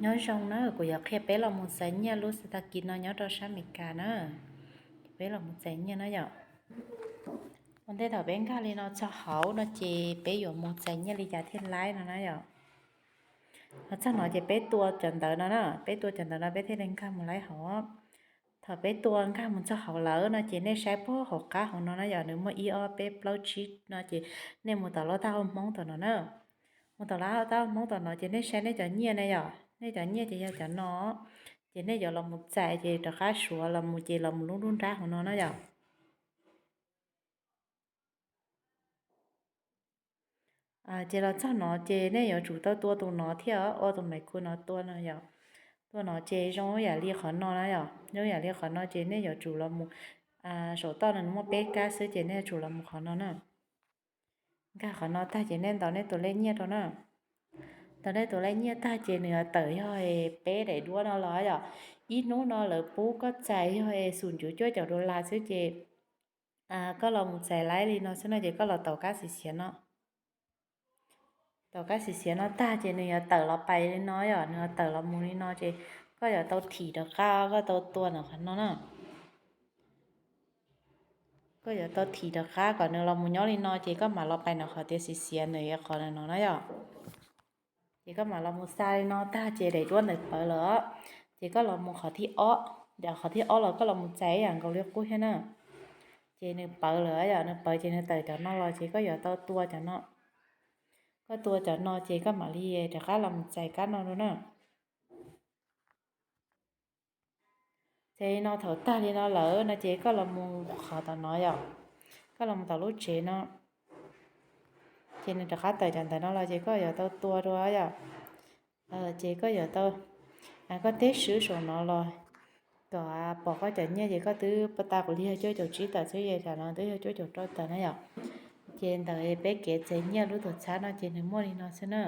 Nyob zoo na, kuv yuav qhia peb los mus txais nyiaj lub xav tas kis no nyob rau sab Amelikas na. Peb los mus txais nyiaj na yom. Ua ntej thaum peb nkag li no txog hauv no ces peb yuav mus txais nyiaj li cas thiaj laib no na yom. Los txog no ces peb tua cov ntawv no na, peb tua cov ntawv no peb thiaj li nkag mus laib hauv. Thaum peb tua nkag mus txog hauv lawm no ces nej saib puag hauv qab hauv no na yom, nws muaj ib ob peb plaub tsib no ces nej mus tom lub taub hau Hmoob tom no na. Mus tom lub taub hau Hmoob tom no ces nej saib nej cov nyiaj na yom, nej cov nyiaj ces yog cov no, ces nej yuav los mus txais ces rov qab suav los mus ces los mus lub nruab nrab hauv no na yom. Ces los txog no ces nej yuav tsum tau tua tus no thiab, ua tus maiv khu no tua no yom. Tua no ces zoo yam li qhov no na yom, zoo yam li qhov no ces nej yuav tsum los mus, saum toj no nws muaj peb kab xwb ces nej yuav tsum los mus qhov no na. Nkag qhov no tag ces nej ntaus nej tus lej nyiaj rau na. Ntaus nej tus lej nyiaj tag ces nws yuav tawm yog peb daim duab no los yom. Ib hnub no lawv pub koj txais yog xum cuv cuaj caum dollar xwb ces koj los mus txais laib li no xwb no ces koj los taus kab xiv xiav no. Taus kab xiv xiav no tag ces nws yuav tawm los pais li no yom, nws yuav tawm los mus li no ces koj yuav tau thim rov qab, koj tau tua ntawm qhov no na. Koj yuav tau thim rov qab kom nws los mus nyob li no ces koj mam los pais ntawm qhov tias xiv xiav ntawm qhov no na yom. Ces koj mam los mus xa li no tag ces daim duab ntawd pawv lawm, ces koj los mus qhov thib ob, qhov thib ob los koj los mus txais ib yam nkaus li qub thiab na. Ces nws pawv lawm yom, nws pawv ces nws tawm cov no los ces koj yuav tau tua cov no. Koj tua cov no ces koj mam li rov qab los mus txais kab no rau na. Ces li no thaum tag li no lawm no ces koj los mus qhov tom no yom, koj los mus tom lub tsev no, ces nws rov qab tawm cov ntawv no los ces koj yuav tau tua dua yom. Ces koj yuav tau, koj teb swb saum no los kom pom koj cov nyiaj ces koj twb pab ta kuv li yog cuaj caum tsib tawm xwb, tam no twb yog cuaj caum rau tawm na yom. Ces ntawm peb kev txais nyiaj lub tuam txhab no ces nws muaj li no xwb na.